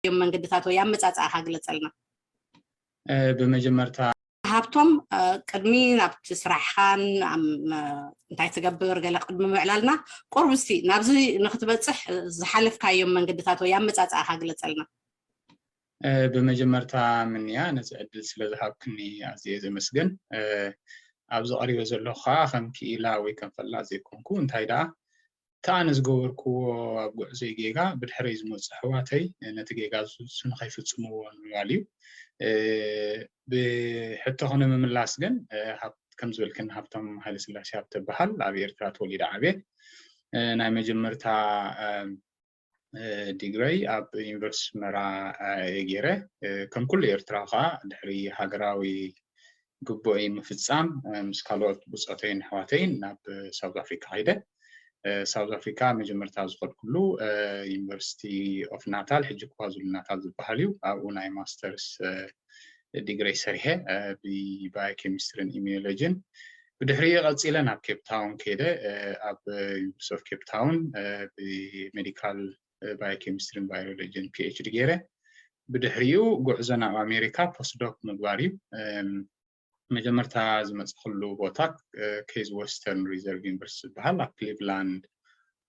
እዮም መንገድታት ወይ ኣመጻጽኣኻ ግለጸልና። ብመጀመርታ ሃብቶም፣ ቅድሚ ናብቲ ስራሕኻን እንታይ ትገብር ገለ ቅድሚ ምዕላልና፣ ቁርብ እስቲ ናብዚ ንክትበፅሕ ዝሓለፍካዮም መንገድታት ወይ ኣመፃፅኣኻ ግለፀልና። ብመጀመርታ ምንያ፣ ነዚ ዕድል ስለ ዝሃብክኒ ኣዝየ ዘመስግን። ኣብዚ ቀሪበ ዘለኹ ከዓ ከም ክኢላ ወይ ከም ፈላጥ ዘይኮንኩ፣ እንታይ ደኣ፣ እቲ ኣነ ዝገበርክዎ ኣብ ጉዕዞይ ጌጋ ብድሕረይ ዝመፁ ኣሕዋተይ ነቲ ጌጋ ዝሱ ንኸይፍፅምዎ ንምባል እዩ። ብሕቶኺ ንምምላስ ግን፣ ከም ዝበልክኒ፣ ሃብቶም ሃይለስላሴ ሃብተ በሃል፣ ኣብ ኤርትራ ተወሊደ ዓብየ። ናይ መጀመርታ ዲግረይ ኣብ ዩኒቨርሲቲ ኣስመራ እየ ገይረ። ከም ኩሉ ኤርትራዊ ከዓ ድሕሪ ሃገራዊ ግቡእይ ምፍጻም፣ ምስ ካልኦት ብጾተይን ኣሕዋተይን ናብ ሳውዝ ኣፍሪካ ከይደ። ሳውዝ ኣፍሪካ መጀመርታ ዝኸድኩሉ ዩኒቨርሲቲ ኦፍ ናታል፣ ሕጂ ኳዙሉ ናታል ዝበሃል እዩ። ኣብኡ ናይ ማስተርስ ዲግሪ ሰሪሐ፣ ብባዮኬሚስትሪን ኢሚኖሎጂን። ብድሕሪኡ ቀጺለ ናብ ኬፕ ታውን ከይደ፣ ኣብ ዩኒቨርሲቲ ኦፍ ኬፕ ታውን ብሜዲካል ባዮኬሚስትሪን ባዮሎጂን ፒኤችዲ ገይረ። ብድሕሪኡ ጉዕዞ ናብ ኣሜሪካ ፖስትዶክ ምግባር እዩ። መጀመርታ ዝመፅኩሉ ቦታ ኬዝ ዌስተርን ሪዘርቭ ዩኒቨርሲቲ ዝበሃል ኣብ ክሊቭላንድ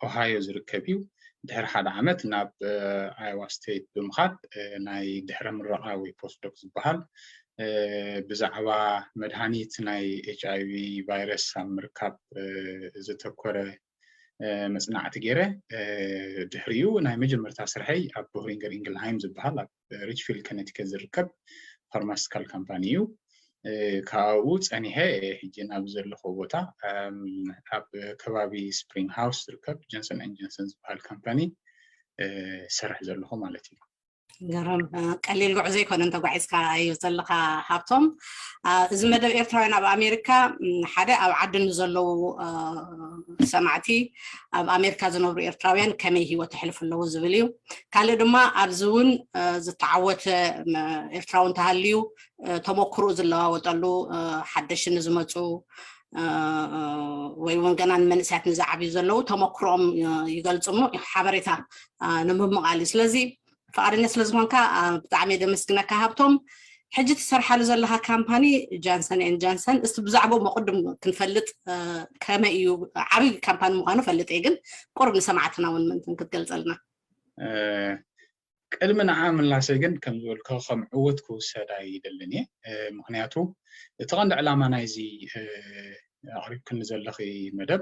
ኦሃዮ ዝርከብ እዩ። ድሕሪ ሓደ ዓመት ናብ ኣዮዋ ስቴት ብምኻድ ናይ ድሕረ ምረቓ ወይ ፖስትዶክ ዝበሃል ብዛዕባ መድሃኒት ናይ ኤች ኣይ ቪ ቫይረስ ኣብ ምርካብ ዘተኮረ መፅናዕቲ ገይረ። ድሕሪኡ ናይ መጀመርታ ስርሐይ ኣብ ቦህሪንገር ኢንግልሃይም ዝበሃል ኣብ ሪችፊልድ ከነቲከት ዝርከብ ፋርማሲቲካል ካምፓኒ እዩ። ካብኡ ፀኒሐ ሕጂ ናብ ዘለኹ ቦታ ኣብ ከባቢ ስፕሪንግ ሃውስ ዝርከብ ጆንሰን ኤንድ ጆንሰን ዝበሃል ካምፓኒ ሰርሕ ዘለኹ ማለት እዩ። ገረም። ቀሊል ጉዕዞ ኣይኮነን ተጓዒዝካዮ ዘለኻ ሃብቶም። እዚ መደብ ኤርትራውያን ኣብ ኣሜሪካ ሓደ ኣብ ዓዲ ንዘለዉ ሰማዕቲ፣ ኣብ ኣሜሪካ ዝነብሩ ኤርትራውያን ከመይ ህይወት ተሕልፉ ኣለዉ ዝብል እዩ። ካልእ ድማ ኣብዚ እውን ዝተዓወተ ኤርትራዊ እንተሃልዩ ተመክርኡ ዝለዋወጠሉ፣ ሓደሽ ንዝመፁ ወይ እውን ገና ንመንእሰያት ንዝዓብዩ ዘለዉ ተመክሮኦም ይገልፁ እሞ ሓበሬታ ንምምቓል እዩ። ስለዚ ፍቓደኛ ስለ ዝኾንካ ብጣዕሚ እየ ዘመስግነካ ሃብቶም። ሕጂ ትሰርሓሉ ዘለኻ ካምፓኒ ጃንሰን ኤን ጃንሰን፣ እስቲ ብዛዕባኡ መቕድም ክንፈልጥ፣ ከመይ እዩ? ዓብዪ ካምፓኒ ምዃኑ ፈልጥ እየ፣ ግን ቁሩብ ንሰማዕትና እውን ምእንትን ክትገልጸልና። ቅድሚ ንዓ ምላሰይ ግን ከም ዝበልኮ ከም ዕውት ክውሰድ ኣይደልን እየ። ምኽንያቱ እቲ ቀንዲ ዕላማ ናይዚ ኣቕሪብክኒ ዘለኺ መደብ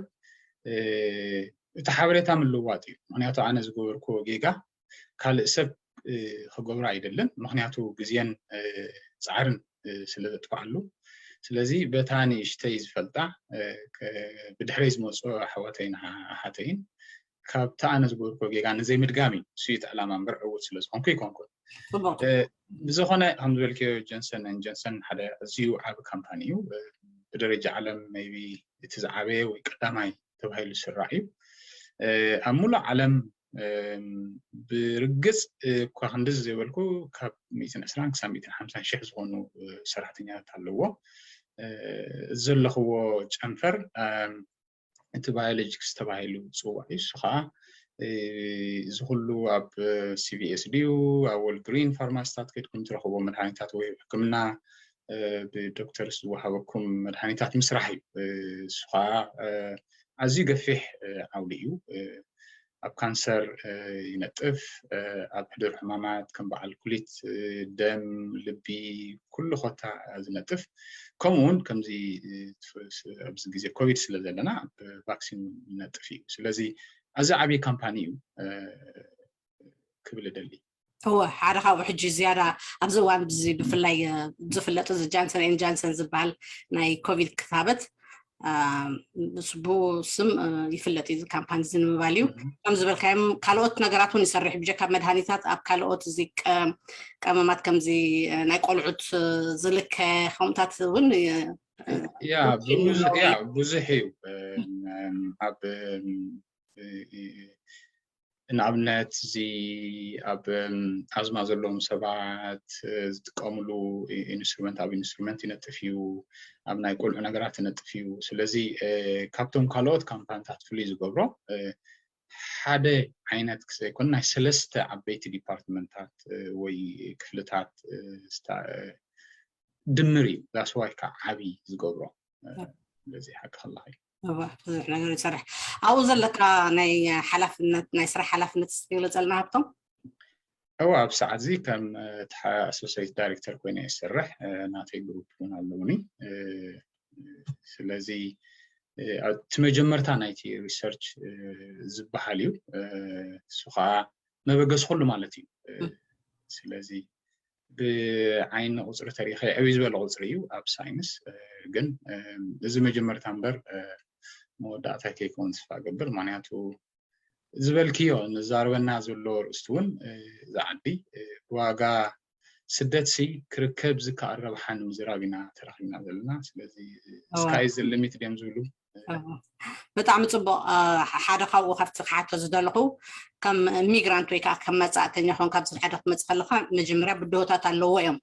እቲ ሓበሬታ ምልውዋጥ እዩ። ምኽንያቱ ኣነ ዝገበርክዎ ጌጋ ካልእ ሰብ ክገብሮ ኣይደልን። ምኽንያቱ ግዜን ፃዕርን ስለ ዘጥፍኣሉ። ስለዚ በታ ንእሽተይ ዝፈልጣ ብድሕረይ ዝመፁ ኣሕዋተይን ኣሓተይን ካብቲ ኣነ ዝገበርክዎ ጌጋ ንዘይምድጋም እዩ። እሱ እዩ እቲ ዕላማ እምበር ዕውት ስለ ዝኾንኩ ኣይኮንኩን። ብዝኾነ ከም ዝበልክዮ ጆንሰን ኤንድ ጆንሰን ሓደ ኣዝዩ ዓቢ ካምፓኒ እዩ። ብደረጃ ዓለም maybe እቲ ዝዓበየ ወይ ቀዳማይ ተባሂሉ ዝስራዕ እዩ። ኣብ ሙሉእ ዓለም ብርግጽ እኳ ክንድዚ ዘይበልኩ ካብ ሚእትን ዕስራን ክሳብ ሚእትን ሓምሳን ሽሕ ዝኾኑ ሰራሕተኛታት ኣለዎ። ዘለኽዎ ጨንፈር እቲ ባዮሎጂክስ ተባሂሉ ዝፅዋዕ እዩ። እሱ ከዓ እዚ ኩሉ ኣብ ሲቪኤስ ድዩ ኣብ ወልግሪን ፋርማሲታት ከድኩም ትረኽቦ መድሃኒታት ወይ ሕክምና ብዶክተርስ ዝወሃበኩም መድሃኒታት ምስራሕ እዩ። እሱ ከዓ ኣዝዩ ገፊሕ ዓውዲ እዩ። ኣብ ካንሰር ይነጥፍ፣ ኣብ ሕዱር ሕማማት ከም በዓል ኩሊት፣ ደም፣ ልቢ፣ ኩሉ ኮታ ዝነጥፍ። ከምኡ እውን ከምዚ ኣብዚ ግዜ ኮቪድ ስለ ዘለና ቫክሲን ይነጥፍ እዩ። ስለዚ ኣዚ ዓብዪ ካምፓኒ እዩ ክብል እደሊ። እወ፣ ሓደ ካብኡ ሕጂ ዝያዳ ኣብዚ እዋን ብዚ ብፍላይ ዝፍለጥ እዚ ጃንሰን ኤን ጃንሰን ዝበሃል ናይ ኮቪድ ክታበት ብስቡ ስም ይፍለጥ እዩ። እዚ ካምፓኒ እዚ ንምባል እዩ። ከም ዝበልካዮም ካልኦት ነገራት እውን ይሰርሕ፣ ብጀካ መድሃኒታት ኣብ ካልኦት እዚ ቀመማት ከምዚ ናይ ቆልዑት ዝልከ ከምኡታት እውን ያ ብዙሕ እዩ። ኣብ ንኣብነት እዚ ኣብ ኣዝማ ዘለዎም ሰባት ዝጥቀምሉ ኢንስትሩመንት ኣብ ኢንስትሩመንት ይነጥፍ እዩ። ኣብ ናይ ቆልዑ ነገራት ይነጥፍ እዩ። ስለዚ ካብቶም ካልኦት ካምፓኒታት ፍሉይ ዝገብሮ ሓደ ዓይነት ክሰይኮን ናይ ሰለስተ ዓበይቲ ዲፓርትመንታት ወይ ክፍልታት ድምር እዩ። ዳስዋይ ከዓ ዓብይ ዝገብሮ። ስለዚ ሓቂ ከለኸ ብዙሕ ነገር ይሰርሕ። ኣብኡ ዘለካ ናይ ሓላፍነት ናይ ስራሕ ሓላፍነት ስክግለፀልና ሃብቶም። እዋ ኣብ ሰዓት እዚ ከም ኣሶሴት ዳይሬክተር ኮይነ ይሰርሕ። ናተይ ግሩፕ እውን ኣለውኒ። ስለዚ እቲ መጀመርታ ናይቲ ሪሰርች ዝበሃል እዩ። እሱ ከዓ መበገስ ኩሉ ማለት እዩ። ስለዚ ብዓይኒ ቁፅሪ ተሪኸ ዕብይ ዝበለ ቁፅሪ እዩ ኣብ ሳይንስ። ግን እዚ መጀመርታ እምበር መወዳእታይ ከይከውን ተስፋ ገብር። ምክንያቱ ዝበልክዮ ንዛረበና ዘሎ ርእስቲ እውን እዚ ዓዲ ብዋጋ ስደት ሲ ክርከብ ዝከኣል ረብሓ ንምዝራብ ኢና ተረኺብና ዘለና። ስለዚ እስካይ ዝልሚት ድዮም ዝብሉ ብጣዕሚ ፅቡቅ። ሓደ ካብኡ ካብቲ ክሓቶ ዝደለኹ ከም ሚግራንት ወይ ከዓ ከም መፃእተኛ ኾን ካብዚ ሓደ ክትመፅእ ከለካ መጀመርያ ብድሆታት ኣለዎ እዮም።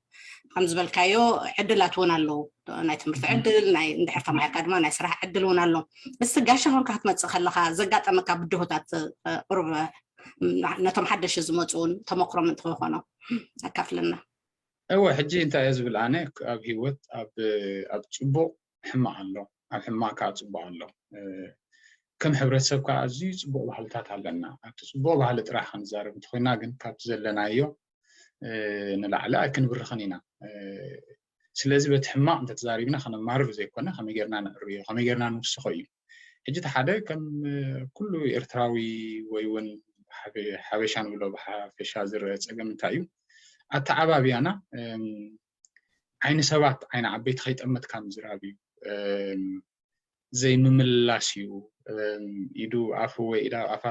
ከም ዝበልካዮ ዕድላት እውን ኣለዉ። ናይ ትምህርቲ ዕድል ናይ እንድሕር ተማሂርካ ድማ ናይ ስራሕ ዕድል እውን ኣሎ። እስቲ ጋሻ ኾንካ ክትመፅእ ከለካ ዘጋጠመካ ብድሆታት ቁርብ ነቶም ሓደሽ ዝመፁ እውን ተመክሮ ምእንቲ ክኾኖም ኣካፍለና። እወ ሕጂ እንታይ እየ ዝብል ኣነ ኣብ ሂወት ኣብ ፅቡቅ ሕማቅ ኣሎ ኣብ ሕማቅ ከዓ ፅቡቅ ኣሎ። ከም ሕብረተሰብ ከዓ ኣዝዩ ፅቡቅ ባህልታት ኣለና። ኣብቲ ፅቡቅ ባህሊ ጥራሕ ክንዛረብ እንተኮይና ግን ካብቲ ዘለናዮ ንላዕሊ ኣይክንብርኽን ኢና። ስለዚ በቲ ሕማቅ እንተተዛሪብና ከነማርር ዘይኮነ ከመይ ጌርና ንዕርዮ ከመይ ጌርና ንውስኾ እዩ። ሕጂ እቲ ሓደ ከም ኩሉ ኤርትራዊ ወይ እውን ሓበሻ ንብሎ ብሓፈሻ ዝረአ ፀገም እንታይ እዩ? ኣተዓባብያና ዓይኒ ሰባት ዓይኒ ዓበይቲ ከይጠመትካ ምዝራብ እዩ። ዘይምምላስ እዩ። ኢዱ ኣፉ ወይ ኢዳ ኣፋ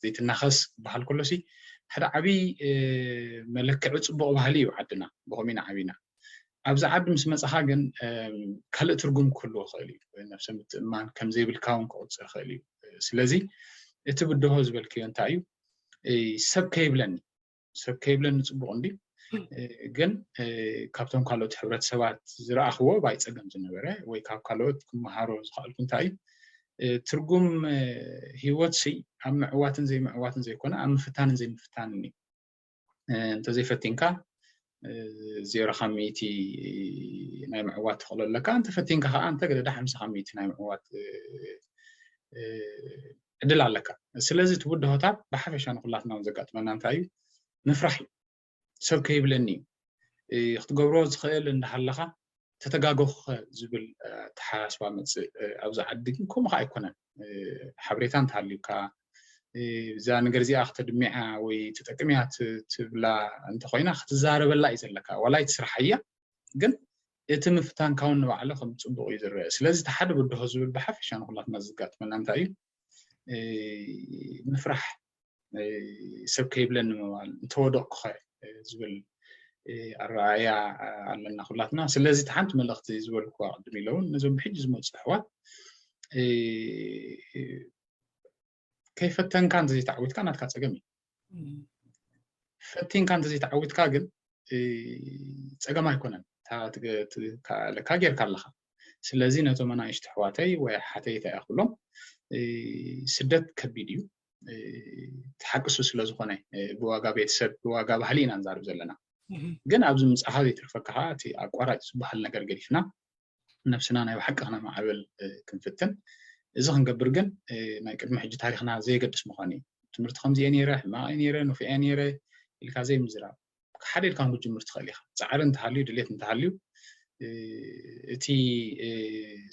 ዘይትናኸስ ክበሃል ከሎሲ ሓደ ዓብዪ መለክዒ ፅቡቕ ባህሊ እዩ ዓድና። ብኸምኡ ኢና ዓቢና። ኣብዚ ዓዲ ምስ መፃኻ ግን ካልእ ትርጉም ክህልዎ ይኽእል እዩ። ነብሰ ምትእምማን ከምዘይብልካ እውን ክቁፅር ይኽእል እዩ። ስለዚ እቲ ብድሆ ዝበልክዮ እንታይ እዩ? ሰብ ከይብለኒ ሰብ ከይብለኒ ፅቡቕ እንዲ ግን ካብቶም ካልኦት ሕብረተሰባት ዝረኣኽዎ ባይ ፀገም ዝነበረ ወይ ካብ ካልኦት ክመሃሮ ዝኽኣልኩ እንታይ እዩ ትርጉም ህይወት ሲ ኣብ ምዕዋትን ዘይምዕዋትን ዘይኮነ ኣብ ምፍታንን ዘይምፍታንን እዩ። እንተዘይፈቲንካ ዜሮ ካብ ሚእቲ ናይ ምዕዋት ትኽእሎ ኣለካ። እንተፈቲንካ ከዓ እንተገደዳ ሓምሳ ካብ ሚእቲ ናይ ምዕዋት ዕድል ኣለካ። ስለዚ እቲ ብድሆታት ብሓፈሻ ንኩላትና እውን ዘጋጥመና እንታይ እዩ? ምፍራሕ እዩ። ሰብ ከይብለኒ እዩ። ክትገብሮ ዝኽእል እንዳሃለኻ ተተጋገኹኸ ዝብል ኣተሓሳስባ መፅእ። ኣብዚ ዓዲ ግን ከምኡ ከዓ ኣይኮነን። ሓበሬታ እንተሃልዩካ እዛ ነገር እዚኣ ክተድሚዓ ወይ ትጠቅም እያ ትብላ እንተኮይና ክትዛረበላ እዩ ዘለካ። ዋላ ኣይትስርሓያ ግን እቲ ምፍታንካ እውን ንባዕሉ ከም ፅቡቅ እዩ ዝረአ። ስለዚ እቲ ሓደ ብድሆ ዝብል ብሓፈሻ ንኩላትና ዘጋጥመና እንታይ እዩ? ምፍራሕ፣ ሰብ ከይብለኒ ምባል፣ እንተወደቅኩኸ ዝብል ኣረኣእያ ኣለና ኩላትና። ስለዚ እቲ ሓንቲ መልእኽቲ ዝበልኩዋ ቅድም ኢለ እውን ነዞም ብሕጂ ዝመፁ ኣሕዋት ከይፈተንካ እንተዘይተዓዊትካ ናትካ ፀገም እዩ። ፈቲንካ እንተዘይተዓዊትካ ግን ፀገም ኣይኮነን። ለካ ጌርካ ኣለካ። ስለዚ ነቶም ኣናእሽቲ ኣሕዋተይ ወይ ሓተይታ እያ ክብሎም ስደት ከቢድ እዩ። ሓቂ እሱ ስለዝኾነ ብዋጋ ቤተሰብ ብዋጋ ባህሊ ኢና ንዛርብ ዘለና። ግን ኣብዚ ምብፃሕኻ ዘይተርፈካ ከዓ እቲ ኣቋራጭ ዝበሃል ነገር ገዲፍና ነብስና ናይ ብሓቂ ክነማዕብል ክንፍትን። እዚ ክንገብር ግን ናይ ቅድሚ ሕጂ ታሪኽና ዘየገድስ ምዃኑ እዩ። ትምህርቲ ከምዚ እየ ነይረ፣ ሕማቕ እየ ነይረ፣ ንፉዕ እየ ነይረ ኢልካ ዘይምዝራብ። ሓደ ኢልካ እውን ክትጅምር ትኽእል ኢኻ። ፃዕሪ እንተሃልዩ፣ ድሌት እንተሃልዩ፣ እቲ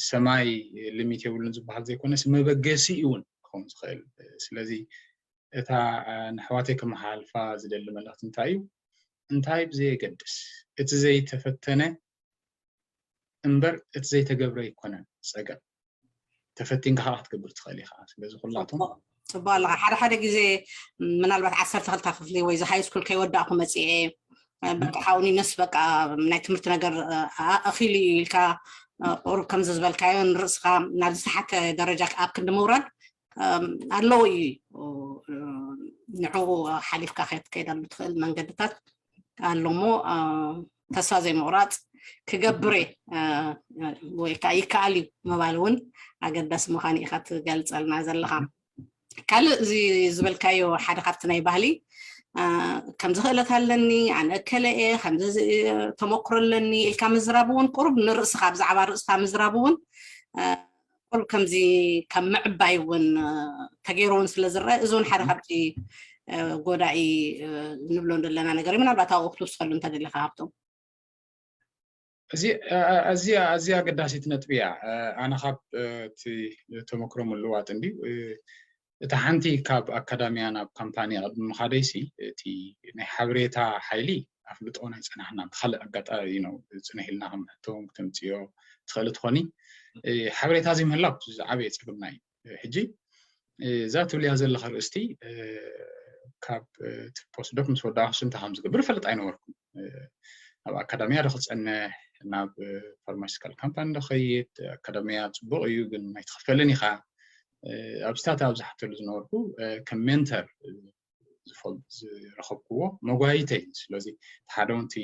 ሰማይ ሊሚት የብሉን ዝበሃል ዘይኮነስ መበገሲ እውን ክኸውን ዝኽእል። ስለዚ እታ ንኣሕዋተይ ከመሓላልፋ ዝደሊ መልእኽቲ እንታይ እዩ? እንታይ ብዘየገድስ እቲ ዘይተፈተነ እምበር እቲ ዘይተገብረ ኣይኮነን ፀገም። ተፈቲንካ ከዓ ክትገብር ትኽእል ኢኻ። ስለዚ ኩላቶም ፅቡቅ ኣለካ። ሓደ ሓደ ግዜ ምናልባት ዓሰርተ ክልተ ክፍሊ ወይ ሃይ ስኩል ከይወዳእኩ መፅኤ በቃ ሓውኒ ነስ በቃ ናይ ትምህርቲ ነገር ኣኺሉ እዩ ኢልካ ቁሩብ ከምዚ ዝበልካዮ ንርእስኻ ናብ ዝተሓተ ደረጃ ኣብ ክንዲ ምውራድ ኣለዉ እዩ። ንዕኡ ሓሊፍካ ክትከይደሉ ትኽእል መንገድታት ኣሎ እሞ ተስፋ ዘይምቑራፅ ክገብር እየ ወይ ከዓ ይከኣል እዩ ምባል እውን ኣገዳሲ ምዃኑ ኢኻ ትገልፀልና ዘለኻ። ካልእ እዚ ዝበልካዮ ሓደ ካብቲ ናይ ባህሊ፣ እ፣ ከምዚ ክእለት ኣለኒ፣ ኣነ እከለ እየ፣ ከምዚ ተመክሮ ኣለኒ ኢልካ ምዝራብ እውን ቁሩብ ንርእስኻ፣ ብዛዕባ ርእስኻ ምዝራብ እውን፣ እ፣ ቁሩብ ከምዚ ከም ምዕባይ እውን፣ እ፣ ተገይሩ እውን ስለ ዝረአ፣ እዚ እውን ሓደ ካብቲ፣ እ፣ ጎዳኢ፣ እ፣ ንብሎ ዘለና ነገር እዩ። ምናልባት ኣብኡ ክትውስኸሉ እንተደሊኻ ሃብቶም። እዚ ኣዝያ ኣዝያ ኣገዳሲት ነጥቢ እያ። ኣነ ካብ እቲ ተመክሮ ምልዋጥ እንድዩ፣ እታ ሓንቲ ካብ ኣካዳሚያ ናብ ካምፓኒ ቅድሚ ምኻደይሲ እቲ ናይ ሓበሬታ ሓይሊ ኣፍልጦ ናይ ጸናሕና ብካልእ ኣጋጣሚ ነው ጽንሕ ኢልና ከም ሕቶ እውን ክተምጽዮ ትኽእሊ ትኾኒ። ሓበሬታ ዘይምህላው ዝዓበየ ጸገምና እዩ። ሕጂ እዛ ትብልያ ዘለኻ ርእስቲ ካብ ፖስት ዶክ ምስ ወዳእኩ እንታይ ከም ዝገብር ፈልጥ ኣይነበርኩን። ኣብ ኣካዳሚያ ዶ ክጸንሕ፣ ናብ ፋርማሲካል ካምፓኒ ዶ ከይድ፣ ኣካዳሚያ ጽቡቕ እዩ ግን ኣይትኽፈልን ኢኻ። ኣብዚታት ኣብ ዝሓተሉ ዝነበርኩ ከም ሜንተር ዝረኸብኩዎ መጓይተይ። ስለዚ ሓደ እውን እቲ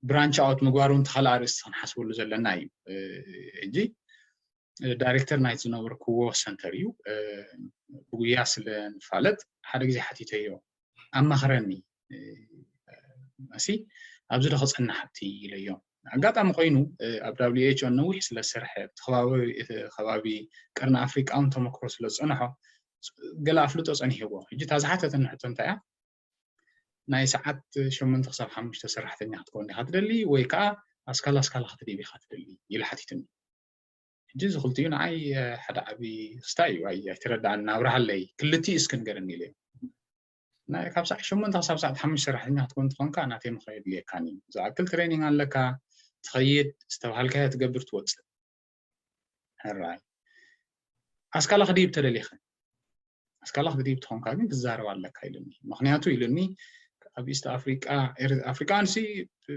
ብራንች ኣውት ምግባር እውን ተኻልእ ኣርእስቲ ክንሓስበሉ ዘለና እዩ። ሕጂ ዳይሬክተር ናይ ዝነበርኩዎ ሰንተር እዩ። ብጉያ ስለ ንፋለጥ ሓደ ግዜ ሓቲተዮ ኣማኽረኒ መሲ ኣብዚ ዶ ክጽናሕ ኣብቲ ኢለዮ። ኣጋጣሚ ኮይኑ ኣብ ዳብሊው ኤች ኦ ነዊሕ ስለ ዝሰርሐ እቲ ከባቢ ቀርኒ ኣፍሪቃ እውን ተመክሮ ስለ ዝጸንሖ ገለ ኣፍልጦ ጸኒሕዎ። ሕጂ እታ ዝሓተተኒ ሕቶ እንታይ እያ? ናይ ሰዓት ሸሞንተ ክሳብ ሓሙሽተ ሰራሕተኛ ክትከውን ዲኻ ትደሊ ወይ ከዓ ኣስካላ ኣስካላ ክትድይብ ኢኻ ትደሊ ኢሉ ሓቲቱኒ። ሕጂ እዚ ክልቲኡ ንዓይ ሓደ ዓቢ ክስታይ እዩ። ኣይ ኣይትረዳእን ኣብርሃለይ ክልቲኡ እስኪ ንገረኒ ኢለዮ። ናይ ካብ ሰዓት ሸሞንተ ክሳብ ሰዓት ሓሙሽተ ሰራሕተኛ ክትከውን ትኾንካ ናተይ ምኽሪ የድልየካን እዩ። ዝኣክል ትሬኒንግ ኣለካ፣ ትኸይድ፣ ዝተባሃልካዮ ትገብር፣ ትወፅእ። ሕራይ ኣስካላ ክድይብ ተደሊኸ ኣስካላ ክትድይብ ትኾንካ ግን ክዛረብ ኣለካ ኢሉኒ። ምክንያቱ ኢሉኒ ኣብ ኢስት ኣፍሪቃ ኣፍሪቃንሲ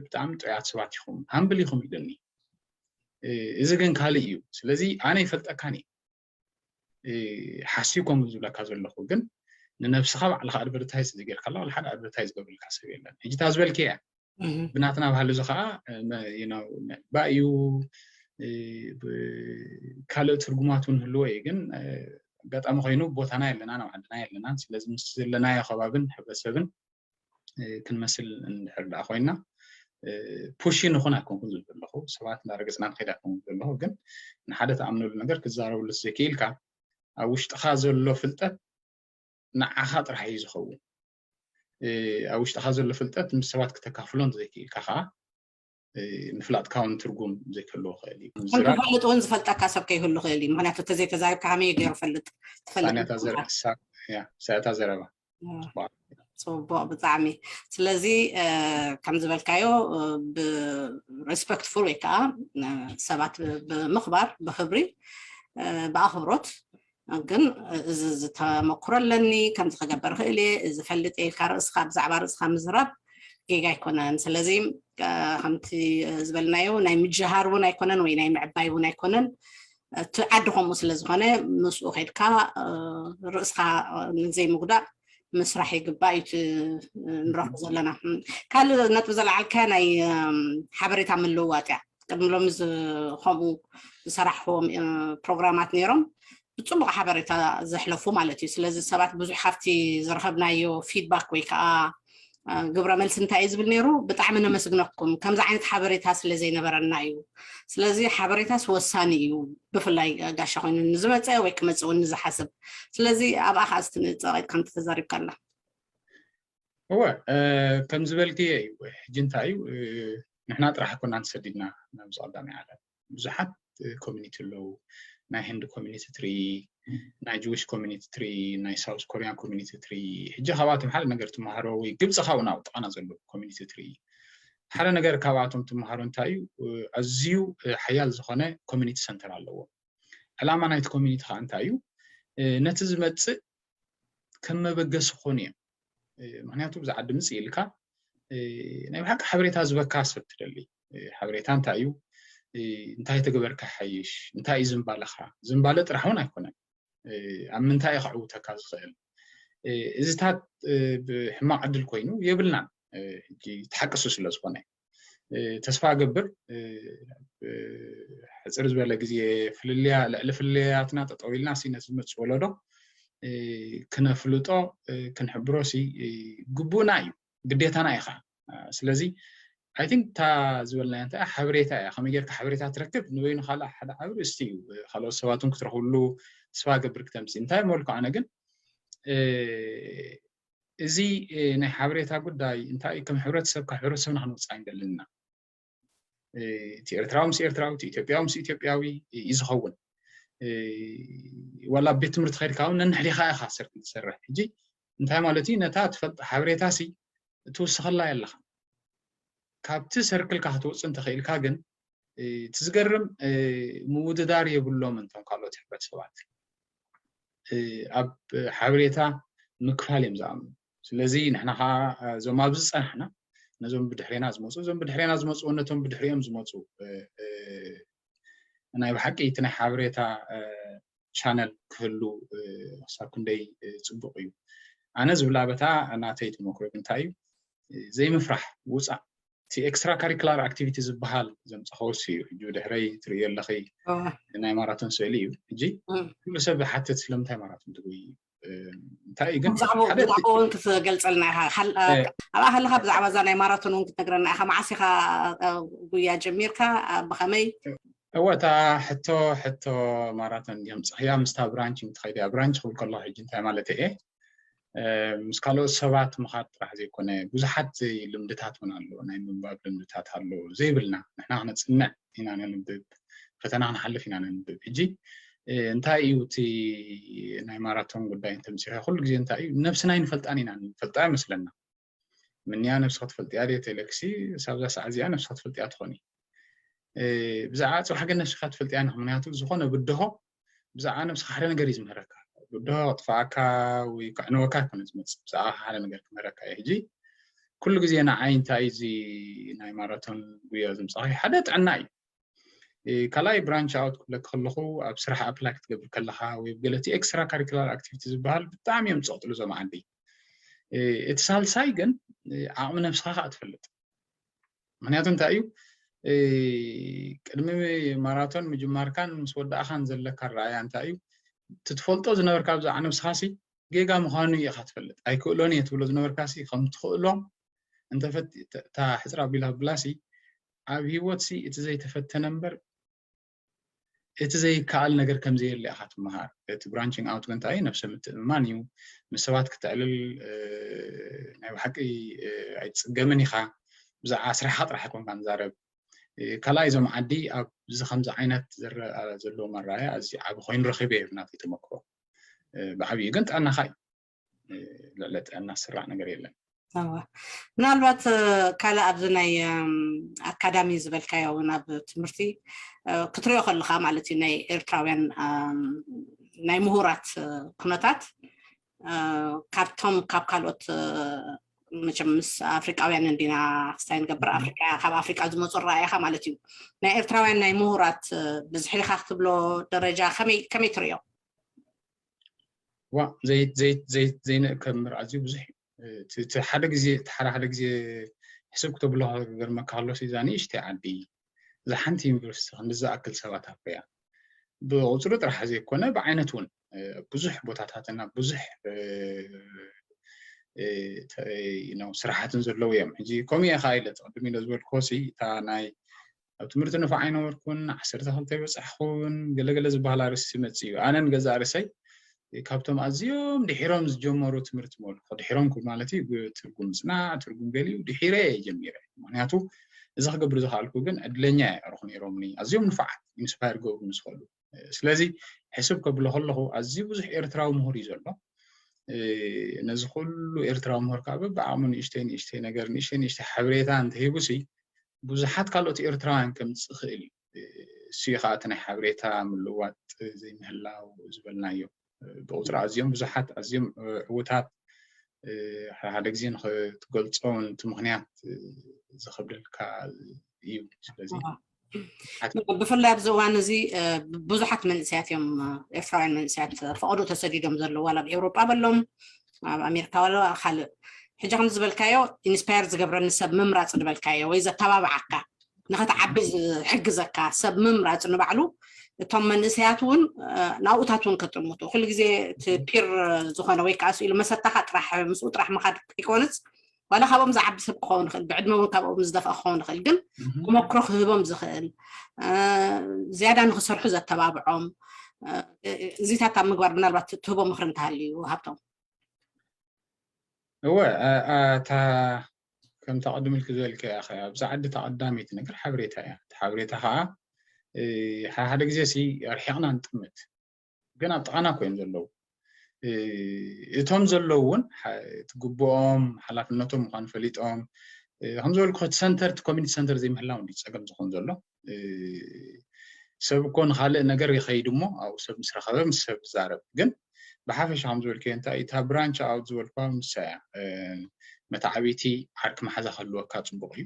ብጣዕሚ ጥዑያት ሰባት ኢኹም ሃምብል ኢኹም ኢሉኒ። እዚ ግን ካልእ እዩ። ስለዚ ኣነ ይፈልጠካን እዩ ሓሲብ ከምኡ ዝብለካ ዘለኹ ግን ንነብስኻ ባዕልኻ ኣድቨርታይዝ ዝጌርካላ ዋላ ሓደ ኣድቨርታይዝ ገብርልካ ሰብ የለን። ሕጂ እታ ዝበልክያ ብናትና ባህሊ እዚ ከዓ ምዕባእ እዩ። ካልእ ትርጉማት እውን ህልዎ እዩ ግን ኣጋጣሚ ኮይኑ ቦታና የለናን ኣብ ዓድና የለናን። ስለዚ ምስ ዘለናዮ ከባብን ሕብረተሰብን ክንመስል እንድሕር ደኣ ኮይና ፑሽ ንኹን ኣይኮንኩን ዝብል ዘለኹ ሰባት እንዳረገፅና ንኸይድ ኣይኮንኩን ዘለኹ ግን ንሓደ ተኣምነሉ ነገር ክዛረበሉ ዘይክኢልካ ኣብ ውሽጥኻ ዘሎ ፍልጠት ንዓኻ ጥራሕ እዩ ዝኸውን። ኣብ ውሽጥኻ ዘሎ ፍልጠት ምስ ሰባት ክተካፍሎ እንተዘይክኢልካ ከዓ ምፍላጥካ እውን ትርጉም ዘይክህልዎ ክእል እዩ። ዝፈልጥ እውን ዝፈልጠካ ሰብ ከይህሉ ክእል እዩ። ምክንያቱ ተዘይተዛሪብካ ከመይ ገይሩ ፈልጥ ትፈልጥ ሳያታ ዘረባ ፅቡቅ ብጣዕሚ። ስለዚ ከም ዝበልካዮ ብሬስፐክትፉል ወይ ከዓ ሰባት ብምኽባር ብክብሪ ብኣኽብሮት ግን እዚ ዝተመክሮ ኣለኒ ከምዚ ክገበር ክእል እየ እዚ ፈልጥ እየ ኢልካ ርእስካ ብዛዕባ ርእስካ ምዝራብ ጌጋ ኣይኮነን። ስለዚ ከምቲ ዝበልናዮ ናይ ምጅሃር እውን ኣይኮነን ወይ ናይ ምዕባይ እውን ኣይኮነን። እቲ ዓዲ ከምኡ ስለ ዝኾነ ምስኡ ከድካ ርእስካ ንዘይምጉዳእ ምስራሕ ይግባእ እዩ። ንረኽቦ ዘለና ካልእ ነጥቢ ዘለዓልካ ናይ ሓበሬታ ምልውዋጥ እያ። ቅድሚ ሎሚ ከምኡ ዝሰራሕዎም ፕሮግራማት ነይሮም ብፅቡቅ ሓበሬታ ዘሕለፉ ማለት እዩ። ስለዚ ሰባት ብዙሕ ካብቲ ዝረኸብናዮ ፊድባክ ወይ ከዓ ግብረ መልሲ እንታይ እዩ ዝብል ነይሩ? ብጣዕሚ ነመስግነኩም፣ ከምዚ ዓይነት ሓበሬታ ስለ ዘይነበረና እዩ። ስለዚ ሓበሬታስ ወሳኒ እዩ፣ ብፍላይ ጋሻ ኮይኑ ንዝመፀ ወይ ክመፅእ እውን ንዝሓስብ። ስለዚ ኣብኣ ከዓ እስቲ ንፀቂጥ ከምቲ ተዛሪብካላ። እወ ከም ዝበልክዮ እዩ። ሕጂ እንታይ እዩ ንሕና ጥራሕ ኮና ተሰዲድና ናብዚ ቀዳማይ ዓለም ብዙሓት ኮሚኒቲ ኣለዉ። ናይ ህንድ ኮሚኒቲ ትርኢ፣ ናይ ጅዊሽ ኮሚኒቲ ትርኢ፣ ናይ ሳውስ ኮሪያን ኮሚኒቲ ትርኢ። ሕጂ ካብኣቶም ሓደ ነገር ትመሃሮ ወይ ግብፂ ካብኡ ናብ ጥቓና ዘሎ ኮሚኒቲ ትርኢ። ሓደ ነገር ካብኣቶም ትመሃሮ እንታይ እዩ? ኣዝዩ ሓያል ዝኾነ ኮሚኒቲ ሰንተር ኣለዎ። ዕላማ ናይቲ ኮሚኒቲ ከዓ እንታይ እዩ? ነቲ ዝመፅእ ከም መበገሲ ክኾኑ እዮም። ምክንያቱ ብዛ ዓዲ ምፅእ ኢልካ ናይ ብሓቂ ሓበሬታ ዝበካ ሰብ ትደሊ። ሓበሬታ እንታይ እዩ? እንታይ ተገበርካ ሓይሽ? እንታይ እዩ ዝምባለኻ? ዝምባለ ጥራሕ እውን ኣይኮነን። ኣብ ምንታይ እዩ ከዕውተካ ዝኽእል? እዚታት ብሕማቕ ዕድል ኮይኑ የብልናን። ሕጂ ተሓቅሱ ስለ ዝኾነ ተስፋ ገብር ሕፅር ዝበለ ግዜ ፍልልያ ልዕሊ ፍልልያትና ጠጠው ኢልና ሲ ነቲ ዝመፅእ ወለዶ ክነፍልጦ ክንሕብሮ ሲ ግቡእና እዩ፣ ግዴታና እዩ ከዓ። ስለዚ I think እታ ዝበልናያ እንታይ ሓበሬታ እያ፣ ከመይ ጌርካ ሓበሬታ ትረክብ ንበይኑ ካልእ ሓደ ዓብሪ እስቲ እዩ። ካልኦት ሰባት እውን ክትረኽብሉ ተስፋ ገብር ክተምፅእ። እንታይ መልኩ ኣነ ግን እዚ ናይ ሓበሬታ ጉዳይ እንታይ ከም ሕብረተሰብ ካብ ሕብረተሰብና ክንወፅእ ኣይንደልን ኢና። እቲ ኤርትራዊ ምስ ኤርትራዊ፣ እቲ ኢትዮጵያዊ ምስ ኢትዮጵያዊ እዩ ዝኸውን። ዋላ ኣብ ቤት ትምህርቲ ከይድካ እውን ነንሕዲኻ ኢኻ ሰርክል ትሰርሕ። ሕጂ እንታይ ማለት እዩ? ነታ ትፈልጥ ሓበሬታ ሲ ትውስኸላ የለኻ። ካብቲ ሰርክልካ ክትወፅእ እንተኽኢልካ ግን እቲ ዝገርም ምውድዳር የብሎም እንቶም ካልኦት ሕብረተሰባት ኣብ ሓበሬታ ምክፋል እዮም ዝኣምኑ። ስለዚ ንሕና ከዓ እዞም ኣብዚ ዝፀናሕና ነዞም ብድሕሬና ዝመፁ፣ እዞም ብድሕሬና ዝመፁ ነቶም ብድሕሪኦም ዝመፁ ናይ ብሓቂ እቲ ናይ ሓበሬታ ቻነል ክህሉ ክሳብ ክንደይ ፅቡቕ እዩ። ኣነ ዝብላ በታ ናተይ ተመክሮ እንታይ እዩ ዘይምፍራሕ ውፃእ። እቲ ኤክስትራ ካሪኩላር ኣክቲቪቲ ዝበሃል ዘምፀኸውስ እዩ። ሕጂ ድሕረይ ትርእዮ ኣለኺ ናይ ማራቶን ስእሊ እዩ። ሕጂ ኩሉ ሰብ ሓትት ስለምንታይ ማራቶን ትጉይ እንታይ እዩ ግን ብዛዕባኡ ክትገልፀልና ኢኻ። ኣብኣ ከለካ ብዛዕባ እዛ ናይ ማራቶን እውን ክትነግረና ኢኻ። መዓስ ኢኻ ጉያ ጀሚርካ? ብኸመይ? እወ እታ ሕቶ ሕቶ ማራቶን ድዮም ፅኽያ ምስታ ብራንች ትኸይድ እያ። ብራንች ክብል ከለኹ ሕጂ እንታይ ማለት እየ? ምስ ካልኦት ሰባት ምኻድ ጥራሕ ዘይኮነ ብዙሓት ልምድታት እውን ኣለዎ። ናይ ምንባብ ልምድታት ኣለዎ ዘይብልና ንሕና ክነፅንዕ ኢና ነንብብ፣ ፈተና ክንሓልፍ ኢና ነንብብ። ሕጂ እንታይ እዩ እቲ ናይ ማራቶን ጉዳይ እንተምፂኻ ኩሉ ግዜ እንታይ እዩ ነብስና ኣይንፈልጣን ኢና ንፈልጣ ይመስለና። ምንያ ነብስኻ ትፈልጥያ ድየ ተለክሲ ሳብዛ ሰዓት እዚኣ ነብስኻ ትፈልጥያ ትኾኒ። ብዛዕባ ፅባሕ ግን ነብስኻ ትፈልጥያ ንኽ ምክንያቱ ዝኾነ ብድሆ ብዛዕባ ነብስኻ ሓደ ነገር እዩ ዝምህረካ። ብድሆ ክጥፋኣካ ወይ ከዕንወካ ኣይኮነ ዝመፅእ ብዛዕባ ሓደ ነገር ክምህረካ እዩ። ሕጂ ኩሉ ግዜ ንዓይ እንታይ እዚ ናይ ማራቶን ጉያ ዝምፃኺ ሓደ ጥዕና እዩ። ካልኣይ ብራንች ኣውት ክብለክ ከለኹ ኣብ ስራሕ ኣፕላይ ክትገብር ከለካ ወይ ገለቲ ኤክስትራ ካሪኩላር ኣክቲቪቲ ዝበሃል ብጣዕሚ እዮም ዝፀቕጥሉ እዞም ዓዲ። እቲ ሳልሳይ ግን ዓቕሚ ነብስኻ ከዓ ትፈልጥ። ምክንያቱ እንታይ እዩ ቅድሚ ማራቶን ምጅማርካን ምስ ወዳእኻን ዘለካ ረኣያ እንታይ እዩ ትትፈልጦ ዝነበርካ ብዛዕባ ነብስኻሲ ጌጋ ምዃኑ ኢኻ ትፈልጥ። ኣይክእሎን እየ ትብሎ ዝነበርካሲ ከም ትኽእሎ እንተፈት እታ ሕፅር ኣቢላ ብላሲ ኣብ ህይወትሲ እቲ ዘይተፈተነ እምበር እቲ ዘይከኣል ነገር ከም ዘየለ ኢኻ ትመሃር። እቲ ብራንቺንግ ኣውት ግን እንታይ እዩ ነብሰ ምትእምማን እዩ። ምስ ሰባት ክተዕልል ናይ ብሓቂ ኣይትፅገምን ኢኻ። ብዛዕባ ስራሕኻ ጥራሕ ኣይኮንካ ንዛረብ። ካልኣይ እዞም ዓዲ ኣብዚ ከምዚ ዓይነት ዝረኣ ዘለዎም ኣረኣያ ኣዝዩ ዓቢ ኮይኑ ረኺበ እዩ ናተይ ተመክሮ። ብዓብዩ ግን ጥዕናኻ እዩ። ልዕሊ ጥዕና ዝስራዕ ነገር የለን። ምናልባት ካልእ ኣብዚ ናይ ኣካዳሚ ዝበልካዮ እውን ኣብ ትምህርቲ ክትሪኦ ከለካ ማለት እዩ ናይ ኤርትራውያን ናይ ምሁራት ኩነታት ካብቶም ካብ ካልኦት መቸም ምስ ኣፍሪቃውያን እንዲና ክስታይ ንገብር ኣፍሪቃ ካብ ኣፍሪቃ ዝመፁ ረኣየካ ማለት እዩ ናይ ኤርትራውያን ናይ ምሁራት ብዝሒ ኢካ ክትብሎ ደረጃ ከመይ ትሪኦ? ዋ ዘይንእከብ ምር ኣዝዩ ብዙሕ እዩ። ሓደ ግዜ ሓደ ሓደ ግዜ ሕስብ ክተብሎ ክገርመካ ከሎ እዛ ንእሽተይ ዓዲ እዛ ሓንቲ ዩኒቨርሲቲ ክንዲ ዝኣክል ሰባት ኣፍርያ ብቁፅሪ ጥራሕ ዘይኮነ ብዓይነት እውን ብዙሕ ቦታታትና ብዙሕ ስራሓትን ዘለዉ እዮም። ሕጂ ከምኡ እየ ከዓ ኢለ ቅድም ኢለ ዝበልክዎ እታ ናይ ኣብ ትምህርቲ ንፉዕ ኣይነበርኩን፣ ዓሰርተ ክልተ ኣይበፃሕኹን ገለገለ ዝበሃል ኣርእስቲ ይመፅእ እዩ። ኣነ ንገዛእ ርእሰይ ካብቶም ኣዝዮም ድሒሮም ዝጀመሩ ትምህርቲ መልኩ ድሒሮም ክብል ማለት እዩ ትርጉም ምፅናዕ ትርጉም ገሊኡ ድሒረ እየ ጀሚረ። ምክንያቱ እዚ ክገብር ዝኽኣልኩ ግን ዕድለኛ እየ ኣርኹ ነይሮምኒ ኣዝዮም ንፉዓት ኢንስፓየር ክገብሩ ዝኽእሉ። ስለዚ ሕስብ ከብሎ ከለኹ ኣዝዩ ብዙሕ ኤርትራዊ ምሁር እዩ ዘሎ። ነዚ ኩሉ ኤርትራዊ ምሁር ከዓ በብዓቕሙ ንእሽተይ ንእሽተይ ነገር ንእሽተይ ንእሽተይ ሓበሬታ እንተሂቡሲ ብዙሓት ካልኦት ኤርትራውያን ከምፅእ ይኽእል እዩ። እሱ እዩ ከዓ እቲ ናይ ሓበሬታ ምልውዋጥ ዘይምህላው ዝበልናዮ። ብቁፅሪ ኣዝዮም ብዙሓት ኣዝዮም ዕዉታት ሓደ ሓደ ግዜ ንክትገልፆ እቲ ምክንያት ዝከብደልካ እዩ። ስለዚ ብፍላይ ኣብዚ እዋን እዚ ብዙሓት መንእሰያት እዮም ኤርትራውያን መንእሰያት ፈቐዶ ተሰዲዶም ዘለዉ ዋላ ኣብ ኤውሮጳ በሎም ኣብ ኣሜሪካ ዋላ ካልእ ሕጂ ከም ዝበልካዮ ኢንስፓየር ዝገብረኒ ሰብ ምምራፅ ዝበልካዮ ወይ ዘተባብዓካ ንኸትዓቢ ዝሕግዘካ ሰብ ምምራፅ ንባዕሉ እቶም መንእሰያት እውን ናብኡታት እውን ከጥምቱ ኩሉ ግዜ እቲ ፒር ዝኾነ ወይ ከዓ ስኢሉ መሰታኻ ጥራሕ ምስኡ ጥራሕ ምኻድ ከይኮነስ ዋላ ካብኦም ዝዓቢ ሰብ ክኸውን ይኽእል፣ ብዕድመ እውን ካብኦም ዝደፍኣ ክኸውን ይኽእል፣ ግን ተመክሮ ክህቦም ዝኽእል ዝያዳ ንክሰርሑ ዘተባብዖም እዚታት ኣብ ምግባር ምናልባት ትህቦ ምኽሪ እንተሃልዩ ሃብቶም። እወ እታ ከምታ ቅድም ኢልክ ዝበልከ እያ፣ ኣብዛ ዓዲ እታ ቀዳመይቲ ነገር ሓበሬታ እያ። እቲ ሓበሬታ ከዓ ሓደ ግዜ ሲ ርሒቕና ንጥምት፣ ግን ኣብ ጥቓና እኮ እዮም ዘለዉ። እቶም ዘለዉ እውን ትግብኦም ሓላፍነቶም ምኳኑ ፈሊጦም ከም ዝበልኩ እቲ ሰንተር እቲ ኮሚኒቲ ሰንተር ዘይምህላው እንዲ ፀገም ዝኮን ዘሎ። ሰብ እኮ ንካልእ ነገር ይኸይድ እሞ ኣብኡ ሰብ ምስ ረኸበ ምስ ሰብ ዝዛረብ። ግን ብሓፈሻ ከም ዝበልከዮ እንታይ እታ ብራንች ኣውት ዝበልኳ ምሳ እያ። መታዓቢቲ ዓርኪ መሓዛ ክህልወካ ፅቡቅ እዩ።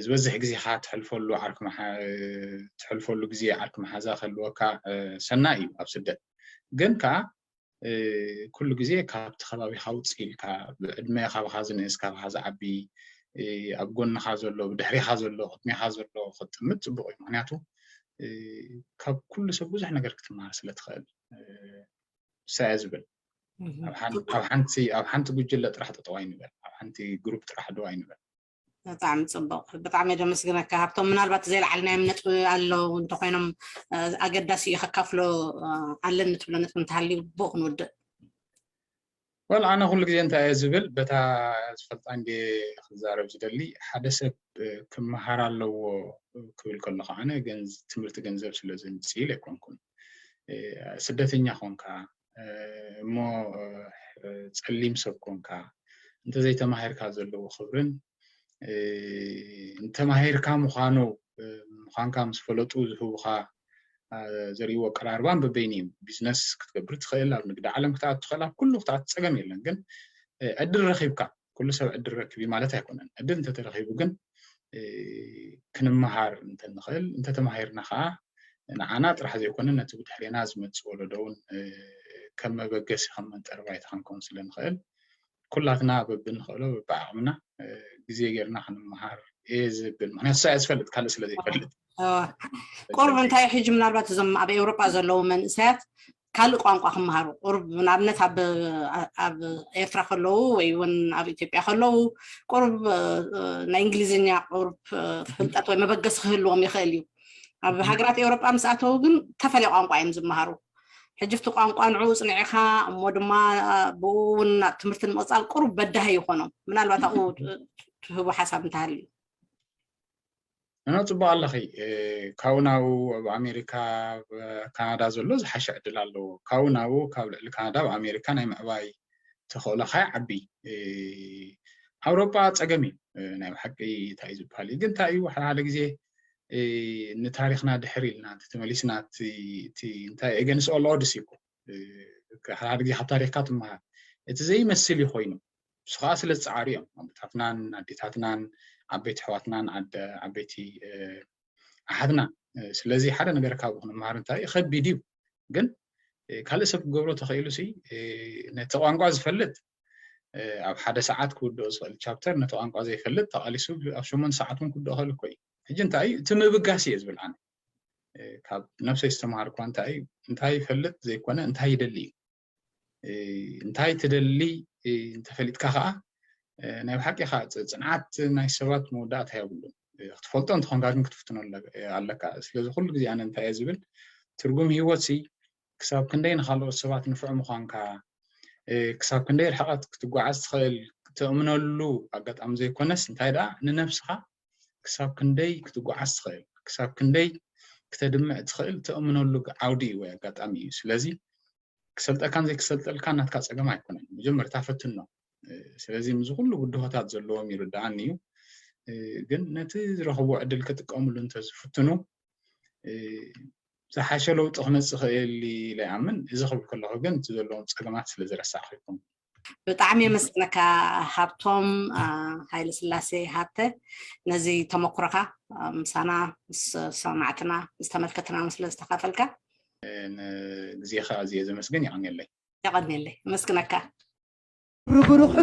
ዝበዝሕ ግዜኻ ትሕልፈሉ ዓርኪ መሓ- ትሕልፈሉ ግዜ ዓርኪ መሓዛ ክህልወካ ሰናይ እዩ ኣብ ስደት። ግን ከዓ ኩሉ ግዜ ካብቲ ከባቢኻ ውፅእ ኢልካ ብዕድመ ካባኻ ዝንእስ ካባኻ ዝዓቢ ኣብ ጎንኻ ዘሎ ብድሕሪኻ ዘሎ ቅድሚኻ ዘሎ ክትጥምት ፅቡቅ እዩ። ምክንያቱ ካብ ኩሉ ሰብ ብዙሕ ነገር ክትመሃር ስለ ትኽእል። ንሳ እያ ዝብል ኣብ ሓንቲ ጉጅለ ጥራሕ ጠጠው ኣይንበል፣ ኣብ ሓንቲ ግሩፕ ጥራሕ ደው ኣይንበል። ብጣዕሚ ፅቡቅ፣ ብጣዕሚ እየ ዘመስግነካ ሃብቶም። ምናልባት ዘይለዓልናዮም ነጥቢ ኣለዉ እንተኮይኖም ኣገዳሲ እዩ ከካፍሎ ኣለኒ ትብሎ ነጥቢ እንተሃልዩ ብኡ ክንውድእ። ወል ኣነ ኩሉ ግዜ እንታይ እየ ዝብል በታ ዝፈልጣ እንደ ክዛረብ ዝደሊ ሓደ ሰብ ክመሃር ኣለዎ ክብል ከለኩ ኣነ ትምህርቲ ገንዘብ ስለ ዘምፅእ ኢለ ኣይኮንኩን። ስደተኛ ኮንካ እሞ ፀሊም ሰብ ኮንካ እንተዘይተማሂርካ ዘለዎ ክብርን እንተማሂርካ ምዃኑ ምዃንካ ምስ ፈለጡ ዝህቡኻ ዘርእይዎ ኣቀራርባን በበይኑ እዩ። ቢዝነስ ክትገብር ትኽእል፣ ኣብ ንግዲ ዓለም ክትኣቱ ትኽእል፣ ኣብ ኩሉ ክትኣቱ ፀገም የለን። ግን ዕድል ረኺብካ ኩሉ ሰብ ዕድል ረክብ እዩ ማለት ኣይኮነን። ዕድል እንተተረኺቡ ግን ክንመሃር እንተንኽእል እንተተማሂርና ከዓ ንዓና ጥራሕ ዘይኮነ ነቲ ብድሕሬና ዝመፅእ ወለዶ እውን ከም መበገሲ ከም መንጠሪ ባይታ ክንከውን ስለ ንኽእል ኩላትና በብንኽእሎ በብዓቕምና ግዜ ጌርና ክንመሃር እየ ዝብል። ምክንያቱ እሳ እያ ዝፈልጥ ካልእ ስለ ዘይፈልጥ። ቁሩብ እንታይ ሕጂ ምናልባት እዞም ኣብ ኤውሮጳ ዘለዉ መንእሰያት ካልእ ቋንቋ ክመሃሩ ቁሩብ ንኣብነት ኣብ ኤርትራ ከለዉ ወይ እውን ኣብ ኢትዮጵያ ከለዉ ቁሩብ ናይ እንግሊዝኛ ቁሩብ ፍልጠት ወይ መበገሲ ክህልዎም ይኽእል እዩ። ኣብ ሃገራት ኤውሮጳ ምስ ኣተዉ ግን ተፈለየ ቋንቋ እዮም ዝመሃሩ። ሕጂ እቲ ቋንቋ ንዕኡ ፅንዒኻ እሞ ድማ ብኡ እውን ናብ ትምህርቲ ንምቕፃል ቁሩብ በዳሂ ይኾኖም። ምናልባት ኣብኡ ትህቡ ሓሳብ እንተሃልዩ። ኖ ፅቡቅ ኣለኺ። ካብኡ ናብኡ ኣብ ኣሜሪካ ኣብ ካናዳ ዘሎ ዝሓሸ ዕድል ኣለዎ። ካብኡ ናብኡ ካብ ልዕሊ ካናዳ ኣብ ኣሜሪካ ናይ ምዕባይ ተኽእሎኻ ይዓቢ። ኣውሮጳ ፀገም እዩ ናይ ብሓቂ እንታይ እዩ ዝበሃል እዩ ግን እንታይ እዩ ሓደ ሓደ ግዜ ንታሪክና ድሕር ኢልና ተመሊስና እንታይ against all odds ይኮ ሓደ ሓደ ግዜ ካብ ታሪክካ ትመሃር እቲ ዘይመስል እዩ ኮይኑ እሱ ከዓ ስለ ዝፀዓሩ እዮም ኣቦታትናን ኣዴታትናን ዓበይቲ ኣሕዋትናን ዓበይቲ ኣሓትናን ስለዚ ሓደ ነገር ካብኡ ክንመሃር እንታይ ከቢድ እዩ ግን ካልእ ሰብ ክገብሮ ተኽኢሉ ሲ ነቲ ቋንቋ ዝፈልጥ ኣብ ሓደ ሰዓት ክውድኦ ዝኽእል ቻፕተር ነቲ ቋንቋ ዘይፈልጥ ተቓሊሱ ኣብ ሸሞንተ ሰዓት እውን ክውድኦ ክእል እኮ እዩ ሕጂ እንታይ እዩ እቲ ምብጋስ እየ ዝብል ኣነ ካብ ነብሰይ ዝተምሃርኳ እንታይ እዩ እንታይ ይፈልጥ ዘይኮነ እንታይ ይደሊ እዩ እንታይ ትደሊ እንተፈሊጥካ ከዓ ናይ ብሓቂ ከዓ ፅንዓት ናይ ሰባት መወዳእታ የብሉን ክትፈልጦ እንተኾንካ ግን ክትፍትኖ ኣለካ ስለዚ ኩሉ ግዜ ኣነ እንታይ እየ ዝብል ትርጉም ህይወት ሲ ክሳብ ክንደይ ንካልኦት ሰባት ንፉዕ ምዃንካ ክሳብ ክንደይ ርሕቐት ክትጓዓዝ ትኽእል ትእምነሉ ኣጋጣሚ ዘይኮነስ እንታይ ደኣ ንነብስኻ ክሳብ ክንደይ ክትጓዓዝ ትኽእል ክሳብ ክንደይ ክተድምዕ ትኽእል ትእምነሉ ዓውዲ እዩ ወይ ኣጋጣሚ እዩ ስለዚ ክሰልጠልካን ዘይክሰልጠልካን ናትካ ፀገም ኣይኮነን መጀመርታ ፈትኖ ስለዚ ምዚ ኩሉ ብድሆታት ዘለዎም ይርድኣኒ እዩ ግን ነቲ ዝረኽቦ ዕድል ክጥቀምሉ እንተዝፍትኑ ዝሓሸ ለውጢ ክመፅእ ክእል ኢለ ይኣምን እዚ ክብል ከለኹ ግን እቲ ዘለዎም ፀገማት ስለ ዝረሳዕኩ ይኮን ብጣዕሚ የመስግነካ ሃብቶም ሃይለ ስላሴ ሃብተ ነዚ ተመክሮካ ምሳና ምስ ሰማዕትና ምስ ተመልከትና ስለ ዝተካፈልካ ግዜካ ኣዝየ ዘመስግን የቀንየለይ የቀንየለይ የመስግነካ ብሩብሩክ